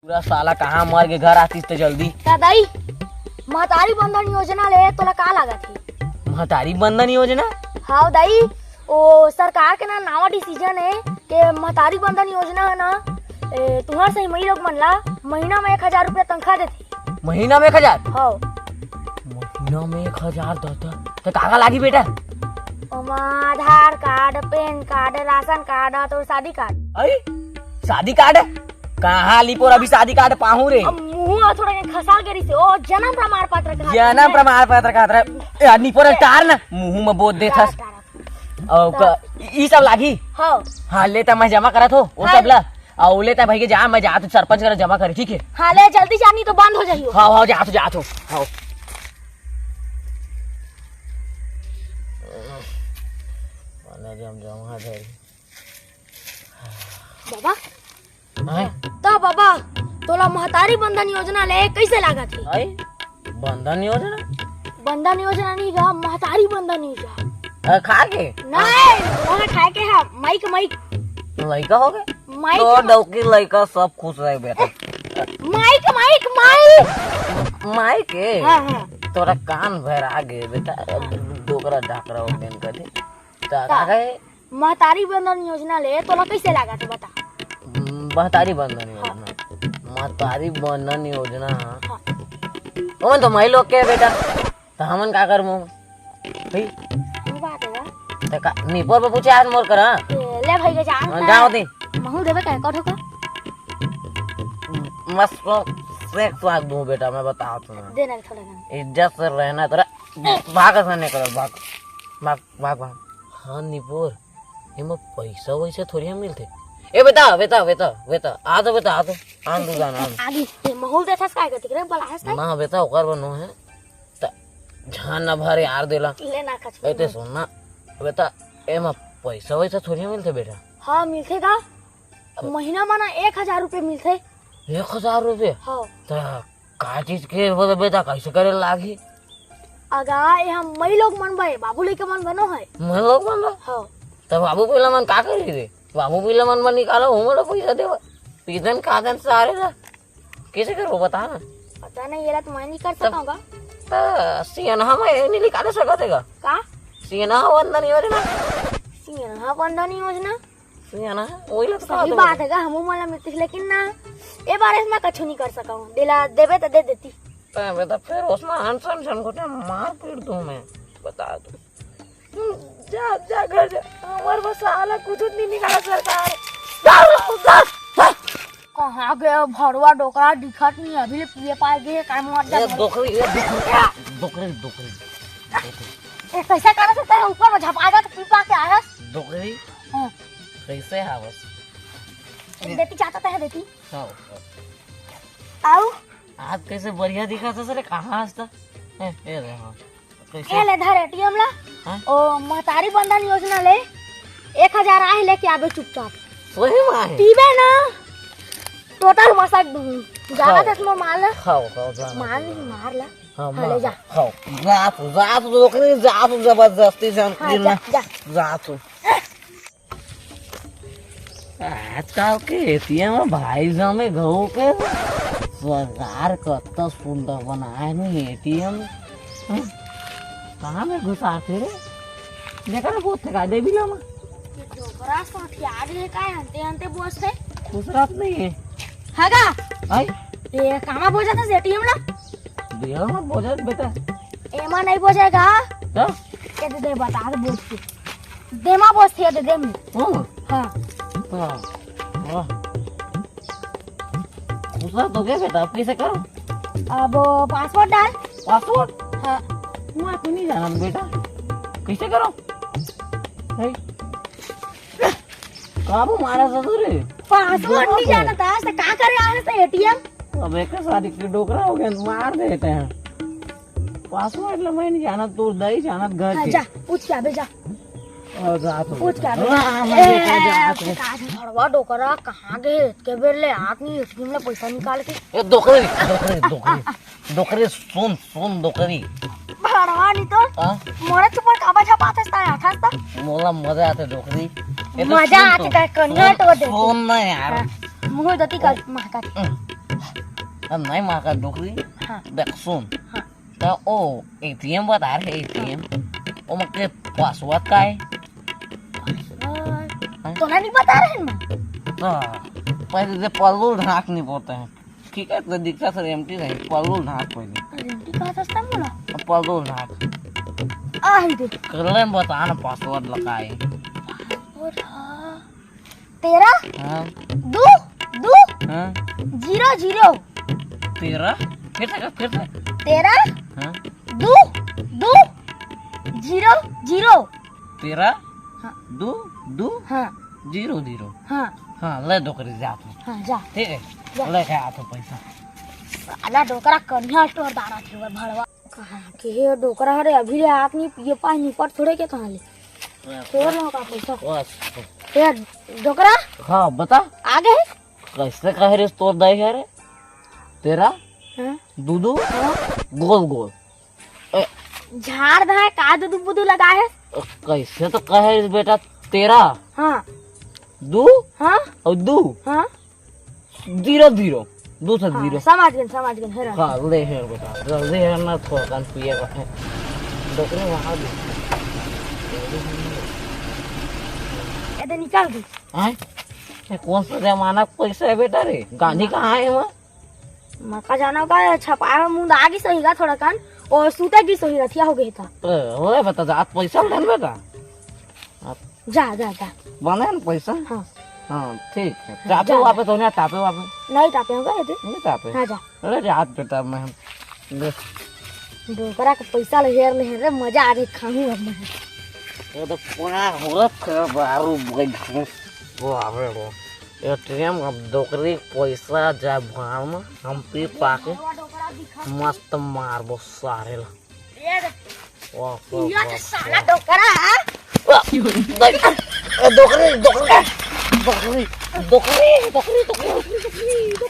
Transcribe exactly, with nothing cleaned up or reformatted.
पूरा साला कहाँ मर के घर आतिस त जल्दी। का दाई, महतारी बंधन योजना ले तोला का लागत हे? महतारी बंधन योजना? हाँ दाई, ओ सरकार के ना नवा डिसीजन हे के महतारी बंधन योजना हे ना, ए, तुंहर सही मई लोग मन ला महीना में एक हजार रुपया तनखा देथे। महीना में एक हजार? हाँ। महीना में एक हजार दादा, त का का लागी बेटा? ओमा Aadhaar card, PAN card, ration card अउ तोर शादी कार्ड। अई, शादी कार्ड? कहाँ लिपोर अभी शादी कार्ड पाहूं रे? अब मुंह ह थोड़ा के खसाल के रिसे, ओ जन्म प्रमाण पत्र कहा जन्म प्रमाण पत्र कहा रहे। ए, निपोर टार ना, मुंह में बोल देथस। टार, टार। अउ क-, ई सब लागी? हाँ। हाँ, ले त मैं जमा करत हो, वो हाँ। सब ला। अउ ले त भाई के जा, मैं जात सरपंच करा जमा करे, ठीक है? हाँ, ले जल्दी जा, नहीं तो बंद हो जाही। हाँ, हाँ, जात, जात हो। हाँ। मैंने जम जमा दे। बाबा, हैं? त बाबा, तोला महतारी बंधन योजना ले कैसे लागत हे? आई? बंधन योजना? बंधन योजना नहीं गा, महतारी बंधन योजना। अ, खा के? नहीं, वहाँ खाए के हा, माइक, माइक। लइका हो गए? माइक तो मा- डौकी लइका सब खुश रहे बेटा। Mic, mic, mic. माइक के? हाँ, हाँ। तोरा कान भर आ गए बेटा, डोकरा डाकरा हो बेन कर दे। त का? का गए? महतारी बंधन योजना ले तोला कैसे लागत हे, बता। हम्म, महतारी बंधन योजना। महतारी बंधन योजना। हाँ। ओमन तो माई लोग के बेटा, त हमन का करबो? भाई। वो बात हे ना। त का, निपोर पे पूछे आज मोर करा? ए, ले भाई के जान हाँ, ना। जाओ दे। महू देवे का, कठो का? मस्त से स्वाद दूं बेटा, मैं बताओ तुम्हें। देना थोड़ा ना। इज्जत से रहना तेरा, भाग से निकल, भाग, भाग, भाग, भाग। हाँ निपोर, एमा पैसा वैसा थोड़ी हम मिलथे। ए बेटा, बेटा, बेटा, बेटा, आ तो बेटा, आ तो, आन दू जाना, आन। आगी, ये माहौल देखस काय करती रे, बलायस काय? ना बेटा, ओकर बर नो है। त झान ना भर यार देला। ले ना कछु। ए ते सुन ना, बेटा, एमा पैसा वैसा थोड़ी मिलथे बेटा। हाँ, मिलथे गा। महीना मा ना एक हजार रुपये मिलथे। एक हजार रुपये? हाँ। त का चीज के बोले बेटा, कैसे करे लागी? अगा, ये हम मई लोग मन बे, बाबू लइका मन बनो है। मई लोग मन बे? हाँ। त बाबू पहला मन का करी रे? बाबू पहला मन बन निकालो, हमला पैसा देवा। पीतन का दन सारे ला। कैसे करो बता ना? पता नहीं, ये ला तो मैं नहीं कर तब सकाऊंगा। त सियनहा में ये नहीं निकाले सकत है का? का? सियनहा वंदन योजना। सियनहा वंदन योजना? सियनहा, वही ला तो सही कहत बात हूँ। है का, हमू मन ला मिलती, लेकिन ना, ए बारे में मैं कछु नहीं कर सकाऊं। दिला देबे त दे देती। तबे त फिर उसमें अनसन सन को मार पीट दूं मैं, बता दूं। जा, जा घर जा, हमार बस साला कुछ नहीं निकाला सरकार। जा, जा, जा। कहाँ गए भड़वा डोकरा, दिखत नहीं, अभी ले पिए पाए गए, काम मत जा ए, भड़वा। डोकरी, ए, डोकरी, डोकरी, डोकरी। ए, कैसे करे से तेरे ऊपर में झपा जा तो पी पा के आया? डोकरी? हाँ। कैसे हावस? देती चाहता तो है देती। हाँ, हाँ। आऊ? आज कैसे बढ़िया दिखा था सर, कहाँ आज तक? ए, ए रे, हाँ। कैसे? ए ले धर एटीएम ला। हाँ? ओ महतारी बंधन योजना ले, एक हजार आहे, लेके आबे चुपचाप। सही में आहे? पीबे ना, टोटल मसक दूँ। जाना खाओ। दस मो मार ला। खाओ, खाओ, जाना मार दो। मार ला। हाँ, हाँ, ले मार। जा। खाओ। जा तू, जा तू, ओकरे जा तू, जबरदस्ती से हम हाँ, पीना। जा, जा। जा तू। आजकल के एटीएम में भाई साहब में घऊ के सरकार कत्ता सुंदर बनाए नहीं एटीएम। हाँ? कहाँ में घुसाते रे? देखा ना, बहुत थका देवी लामा। ये डोकरा सोटिया गे हे, काय अंते अंते बोस है? खुश रात नहीं है। हगा। आई? ये कहाँ बोझा था एटीएम ला? दिया ना बोझा बेटा। एमा नहीं बोझेगा। तो? ये दे दे, बता दे बोझ के। देमा बोझ थे, दे दे में। हाँ। हाँ। हाँ। वाह। दूसरा तो क्या बेटा, अब कैसे करो? अब पासवर्ड डाल। पासवर्ड? हाँ। मैं तो नहीं जाना बेटा। कैसे करो? भाई। काबू मारा ससुर रे। पासवर्ड नहीं जाना था, तो क्या करे आवे से एटीएम? अब एक सारी की डोकरा हो गया, मार देते हैं। पासवर्ड ला मैं नहीं जाना, तू दई जाना घर हाँ, के। जा, पूछ के आबे, जा। और रात हो पूछ के गया। आबे। हाँ, मैं ए, देखा जा, ए, आज भड़वा डोकरा कहाँ गए? इतके बेर ले आत नहीं, एटीएम ले पैसा निकाल के। ए, डोकरी, डोकरी, डोकरी। डोकरी, सुन, सुन, डोकरी। भड़वा नहीं तो। हाँ? मोरे चुपर काबा छपात हस्ता, आठ हस्ता। मोला मजा आते डोकरी। ये तो मजा सुन आते तो। का, कन्ना सुन, तो दे। सुन ना यार। हाँ, मुंह दती कर, हाँ। मार कर। हम्म। अब नहीं मार का डोकरी। हाँ। देख सुन। हाँ। त ओ एटीएम बता रहे, एटीएम। ओमा के पासवर्ड का है? पासवर्ड? हाँ? तोला नहीं बता रहे ना? हाँ। पहले से पल्लू ढाक नहीं बोलते हैं। ठीक है, तो दिखता सर एमटी नहीं, पल्लू ढाक पहले। एमटी कहा सस्ता बोला? अब पल्लू ढाक। आ ही दे। कर ले, बता ना पासवर्ड लगा है। पासवर्ड हाँ। तेरह हाँ। दो दो हाँ। Zero zero. तेरह? फिर से कर, फिर से। तेरह हाँ। दो दो जीरो जीरो। तेरह हाँ। दो दो हाँ। Zero zero. हाँ। हाँ, ले डोकरी जात हूँ। हाँ, जा। ठीक है, जा। लेके आत हूँ पैसा। साला डोकरा कनिया स्टोर दारा थे भड़वा। कहाँ के हे डोकरा हरे, अभी ले आत नहीं, ये पानी निपट थोड़े के कहाँ ले। छोड़ ना का पैसा। बस। ए डोकरा। हाँ, बता। आ गए? कैसे कहे रे तोर दाई है रे? तेरा हाँ। दूधू हाँ। गोल गोल। ए, झाड़ धाय का दूधू बुधू लगा है? कैसे तो कहे रे बेटा, तेरा हाँ। दू हाँ। और दू हाँ। जीरो जीरो, दू से हाँ, जीरो। समझ गए, समझ गए, हेरा। हाँ, ले हेर बेटा, जल्दी हेर ना, थोड़ा कन पिए का है। डोकरे वहाँ भी। ये तो निकाल दी। आए? ये कौन सा जमाना का पैसा है बेटा रे? गांधी कहाँ है वहाँ? मका जाना का छपाए में मुंद आ गई सही का थोड़ा कन, और सूते की सही रथिया हो गई था। ए, ओए बेटा, जा, आप पैसा धन बेटा। जा, जा, जा। बने ना पैसा? हाँ। हाँ, ठीक है। हाँ, टापे जा, वापे जा। तो नहीं टापे वापे? नहीं टापे होगा ये तो। नहीं टापे? हाँ, जा। अरे, रात बेटा मैं हम ले। डोकरा के पैसा ले हेर ले हेर रे, मजा आ गई खाऊं अब मैं। ये तो पूरा हो रहा था बारू बैठ के। वो आवे वो। एटीएम अब डोकरी के पैसा जा भाड़ में, हम पी पा के मस्त मारबो सारे ला। वाह, वाह, ये तो वाह, साला वाह। डोकरा है। वाह, देख, ए, डोकरी, डोकरी, डोकरी, डोकरी, डोकरी, डोकरी, डोकरी, डोकरी।